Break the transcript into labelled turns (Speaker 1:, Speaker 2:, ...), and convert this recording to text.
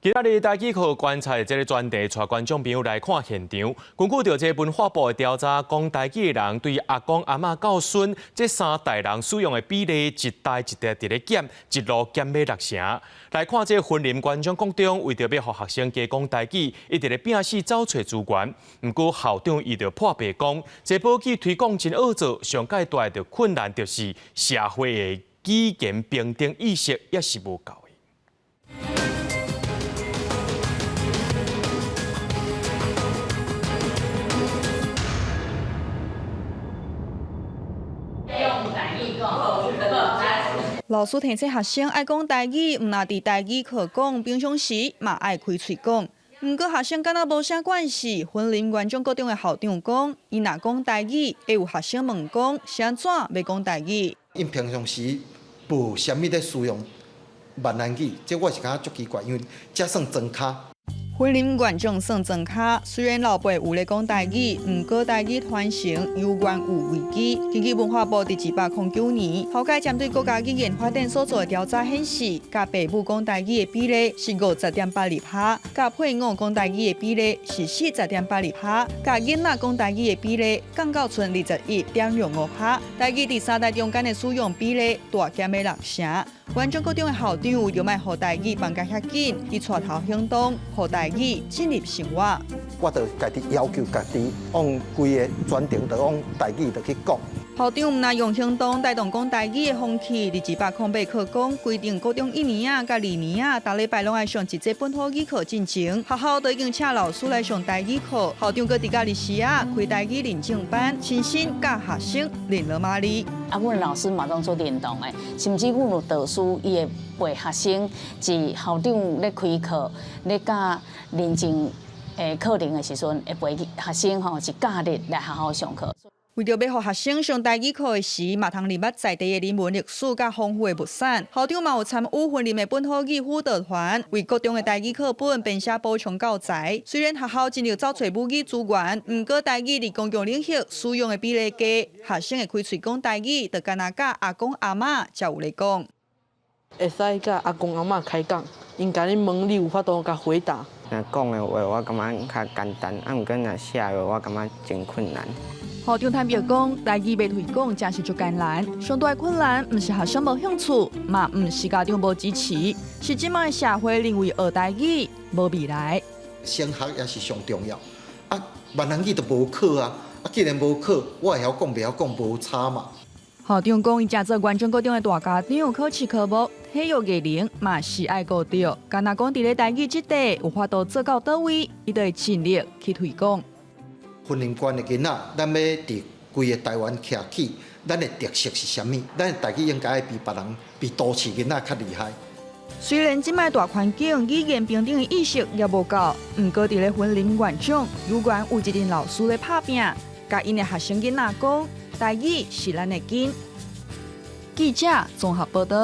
Speaker 1: 今仔日台語課觀察這个專題，帶觀眾朋友來看現場。根據著這個文化部的調查，講台語的人對阿公阿嬤到孫這三代人使用的比例，一代一代佇咧減，一路減欲六成。來看這個雲林縣長國中，為著欲予學生加講台語，伊佇咧拚死走揣資源。毋過校長伊就破白講，這母語推廣真好做，上蓋大的困難就是社會的語言平等意識猶是無夠。
Speaker 2: 老師提醒學生愛講台語，毋但佇台語課講，平常時嘛愛開喙講。毋過學生敢若無啥關係。雲林縣長國中的校長講，伊若講台語，會有學生問講，是按怎欲講台語？𪜶
Speaker 3: 平常時無啥物咧使用閩南語，這我是感覺足奇怪，因為這算莊跤。
Speaker 2: 雲林縣長算莊跤，雖然老輩有咧講台語，毋過台語傳承猶原有危機。根據文化部佇109年，頭擺針對國家語言發展所做的調查顯示，共爸母講台語的比例是50.82%，共配偶講台語的比例是40.82%，共囡仔講台語的比例降到賰21.65%。台語佇三代中間的使用比例大減欲六成。縣長國中的校長為著莫予台語放甲遐緊，伊帶頭行動，予台語進入生活。
Speaker 3: 我就家己要求家己，往規個全程就往台語就去講。
Speaker 2: 校長毋但用行動帶動講台語的風氣，佇108課綱規定，國中一年仔佮二年仔，逐禮拜攏愛上一節本土語課進前，學校都已經請老師來上台語課。校長閣佇假日時仔開台語認證班，親身教學生練羅馬字。
Speaker 4: 啊，阮老師嘛攏足認同的，甚至阮有導師，伊會陪學生，佇校長咧開課，咧教認證的課程的時陣，會陪學生吼是假日來學校上課。
Speaker 2: 為著欲予學生上台語課的時，嘛通認捌在地的人文歷史佮豐富的物產。校長嘛有參與雲林的本土語輔導團，為國中的台語課本編寫補充教材。雖然學校盡力走揣母語資源，毋過台語佇公共領域使用的比例低，學生會開喙講台語，就敢若佮阿公阿嬤才有咧講。
Speaker 5: 會使佮阿公阿嬤開講，𪜶共你問，你有法度共回答。
Speaker 6: 若講的話，我感覺較簡單；啊，毋過若寫的話，我感覺真困難。
Speaker 2: 校長坦白講，台語欲推廣真是足艱難。上大的困難，毋是學生無興趣，嘛毋是家長無支持，是這擺的社會認為學台語無未來。
Speaker 3: 先學也是上重要。啊，閩南語就無課啊！啊，既然無課，我會曉講，袂曉講無差嘛。
Speaker 2: 校長講，伊誠做縣長國中的大家長，考試科目、體育藝能嘛是愛顧著。敢若講佇咧台語這塊有法度做到佗位，伊就會盡力去推廣。
Speaker 3: 雲林縣的囡仔，咱欲佇規个台灣徛起，咱的特色是啥物？咱的台語應該愛比別人、比都市囡仔較厲害。
Speaker 2: 雖然這擺大環境語言平等的意識猶無夠，毋過佇咧雲林縣長，猶原有一陣老師咧拍拚，共𪜶的學生囡仔講，台語是咱的根。記者綜合報導。